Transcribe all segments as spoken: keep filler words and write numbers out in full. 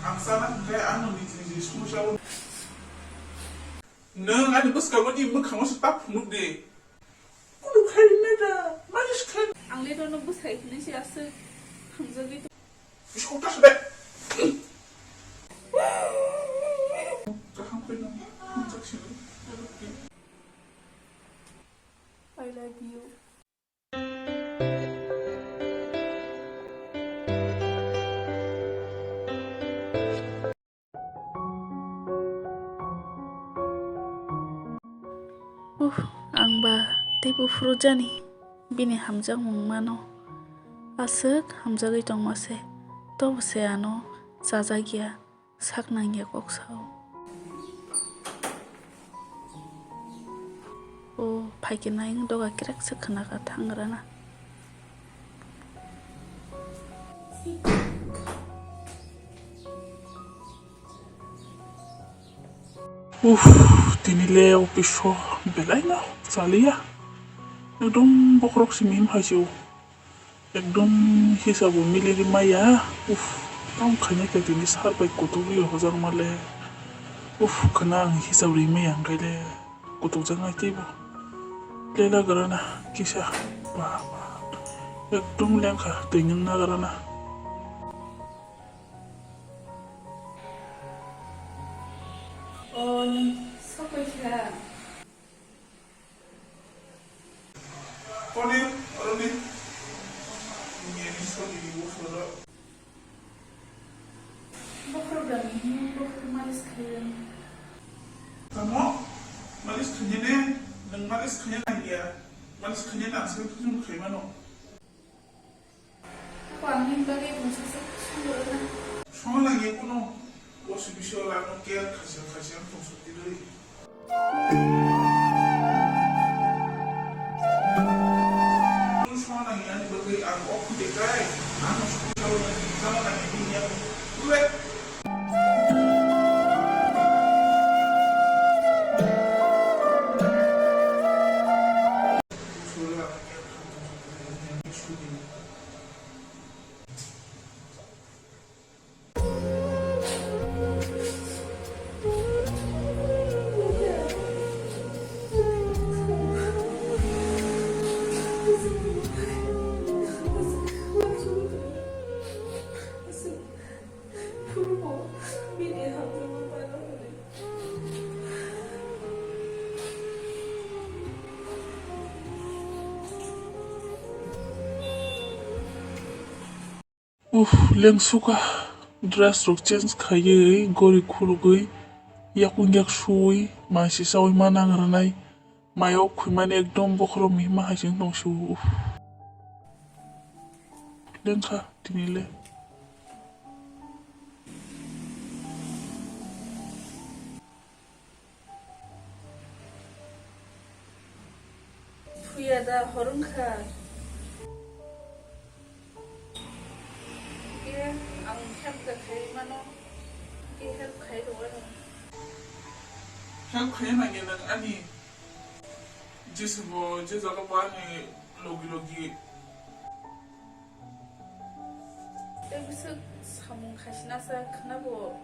Ang sana hwnkhe ano niji niji songwi sao. Nwng ani bwskango ni mwkhango se ta phunuk di. Kunu khai rwmani da, malis khai. Ang le nono bwsai hwnwi se aswk hamjagwi tong. Bisi kok ta se de. Kaham khe no, hamjak sini. I love you. Uff, ang ba teibo phuru jani bini hamjakmung mano. Aswk hamjagwi tongma se, tobo se ano chajak ya. Sak nang ya kok sao. O phaikhe nai wng doga kirak se khna kha thangrana. Uff, tini le office o belai no chaliya. Ekdom bokhorok simi hai se o. Ekdom hisabo mili rimaya. Uff, tamo khaina khe tini sar bai kutuk ri hojak male. Uff, khwna ang hisab rimaya hwnkhe le kutuk jaknai teibo. Lela grana kisa. Ba, ba. Ekdom lengkha twi nwng na grana. O, nwng sokoi kha. Koni, oroni. Nini soni ni usoro. Bokhorok dami, bokhorok malis khayan. Tamo, malis khanyane, nang malis khanya nangya. Malis khanya nang sai khujung khaimano. Ako ang nini bagwi mungsa se songwi rwna. Songna nangya kuno, bosi bisio lano care khaisa khaisa ang tongsa tirwi. Songna nangya ni bagwi ang ok de kai, ang songna nangya ni ya. Ule. Uff, lengsuka dress rok change khaiwi, gori khulugwi, yakung yak suwi, mai se chawi ma nang rwnai, mai o khwimani ekdom bokhorok mihima hai se wng tong se o. Uff. Lengkha tini le. Thuya da hor wngkha. Khe ang help khe khai mano. Khe help khai rw ano. Help khai nangya nang ani. Jesa bo, je jaga bo ani logi logi. Tei bwswk samung khaisina sa khwna bo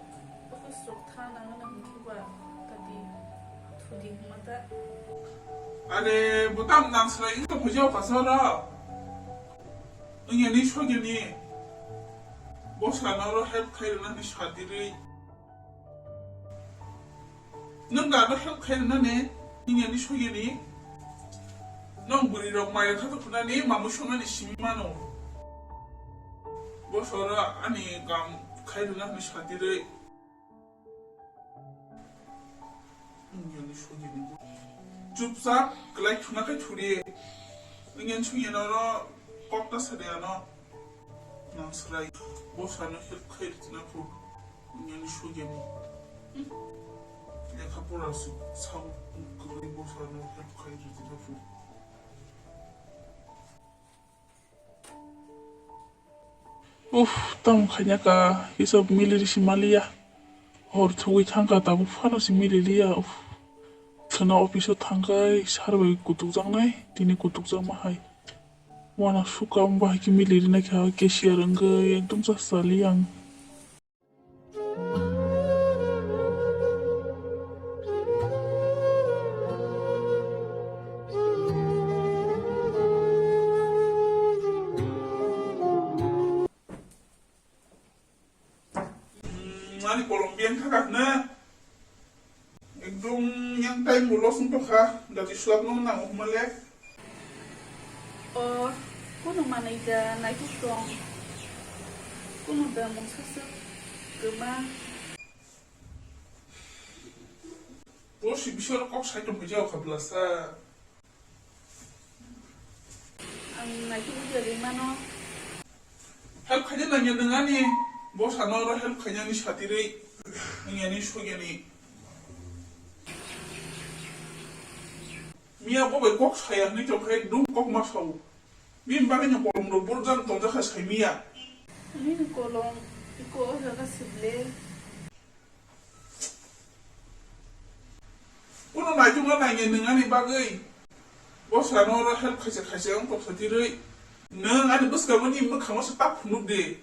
office rok thang nang nang hwnkhe ba tati thudi hwnma ta. Are bo tam nang srai wngkha bujao kasa ro. Wngya ni sogya ni. Bo sana ro help khai rwna ni sadi rwi. Nwng da no help khai rwna ne, nini ani sogya ni. Nwng bwrwi rok mai rwkha to khuna ni, mamui songna ni simi mano. Bo sora ani kam khai rwna hwnwi sadi rwi. Nini ani sogya ni. Chupchap kwlai khuna khai thuri. Nini ani sogya no ro kok ta sadi ano. Nang srai, bo sano help khai rwtina phu. Nini ani sogya ni. Lekha pora su, sao kwrwi bo sano help khai rwtina phu. Uff, tamo khaina ka, hisab mili risi maliya. Hor thugwi thangkha, tabuk phano se mili liya. Uff. Thwna office o thangkha, sar bai kutuk jaknai, tini kutuk jakma hai. Wana suka wng bahai khe mili rinai kha, cashier wngwi ekdom cha sali ang. Ani kolom biyang thaka hwna. Ekdom yang time bo loss wng tongkha. Dati sulak no nang huma le. O, kunu manai da naituk tong. Kunu da mungsa swk kwma. Bo si bising kok sai tong kha jao kha bwlasa. Ang naituk wngya ri mano. Help khaina nangya nwng ani. Bo sana oro help khaina ni satirwi. Nangya ni sogya ni. Miya bo bai kok saya hwnwi tong kha ekdom kok ma sao. Bini bagwi no kolom rok burjak tongjakha sai miya. Nini kolom iko o jaga sible. Kuno naitukna nangya nwng ani bagwi. Bo sana oro help khaisa khaisa wng kok satirwi. Nwng ani bwskango ni mwkhango se tak phunuk di.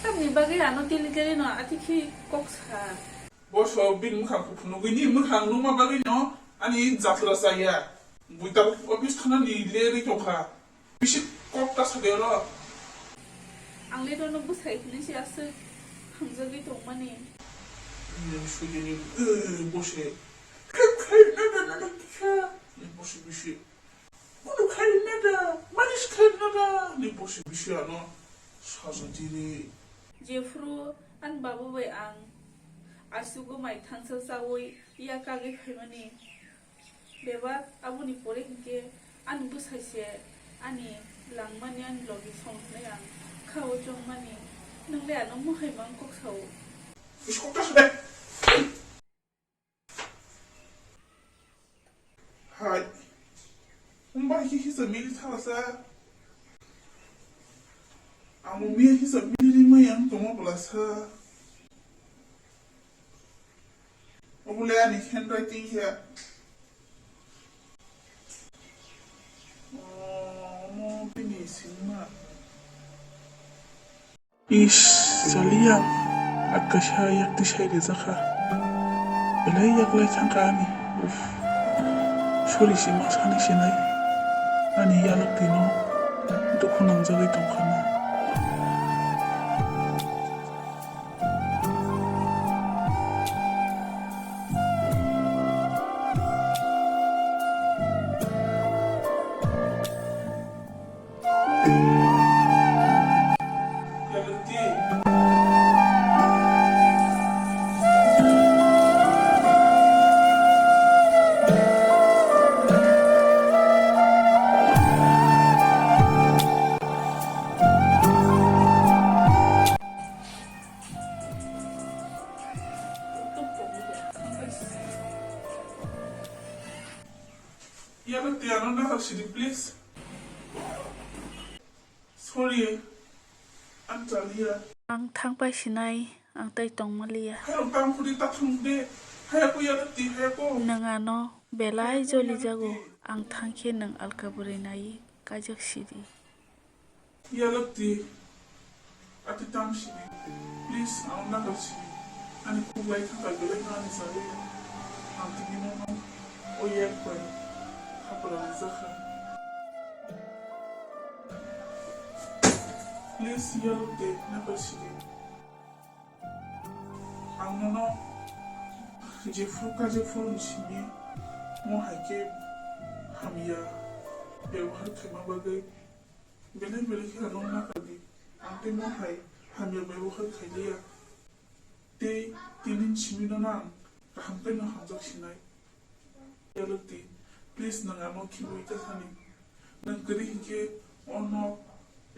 Tamni bagwi ano tili tili no ati khi kok sa. Bo so bini mwkhang phunugwi ni mwkhang nukma bagwi no ani jatra chaya. Buita office thana ni leri tongkha. Bisi kok ta sadi oro. Ang le dono bwsai hwnwi se aswk hamjagwi tongmani. Nini sujini, eh, bose. Khe khe na na na na kisa. Ni bose bisi. Kudu khai na da, manis khai na da. Ni bose bisi ano saja diri. Jephru an babu bai ang asugo mai thansa sawi ya kagwi phaimani. Bebak aboni pore hinkhe ani bwsai se ani langmani ani logi songkhnai ang kha o chongmani nwng le ano mohai mang kok sao. Iskok ta sade. Hai. Umba hi hisa mili thala sa. Amo mi hisa mili ri mai ang tomo bla sa. Obole ani handwriting ya. Oh, mo bini singma. Is, chaliya, akaisa yakti sai rijak kha. Belai yaklai thang kha ani. Uff. Sorry si ma sani sinai. Ani yalwk tino dukhu nangjagwi tong kha na. Yalwk twi ano nathok sidi, please. Sorry, ang chaliya. Ang thangpai sinai, ang tei tongmaliya. Hayung tang phudi ta thung de, haya ko yalwk twi, haya ko. Nwng ano belai joli jago, ang thangkhe nwng alka bwrwi nai kaijak sidi. Yalwk twi, ati tang sidi. Please, ang nagar sidi. Ani khuklai thangkha belai no ani chaliya. Ang tini nono o yak bai khapra rijak kha. Please, yalwk twi, nagar sidi. Ang nono jephru kajephru ni simi mo hai khe hamya byabohar khaima bagwi belai belai khe ano nakardi. Ang tei mo hai hamya byabohar khailiya. Tei tini ni simi nono ang kaham khe no hamjak sinai. Yalwk twi, please nwng ano khibiui ta thani. Nwng kwrwi hinkhe ono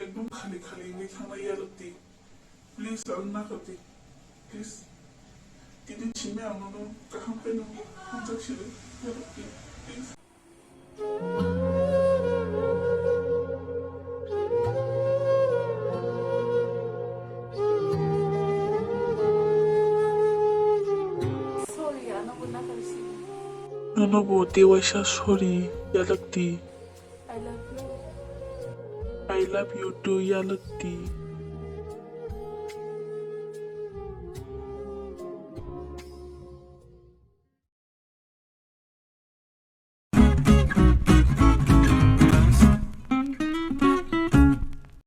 ekdom khali khali wngwi thangnai yalwk twi. Please ang nakardi. Please. Tini simi ang nono kaham khe no hamjak sidi. Yalwk twi, please. Sorry, ano bo nakarwi sini. Nono bo tewaisa sorry, yalwk twi. I love you. I love you too, yalwk twi.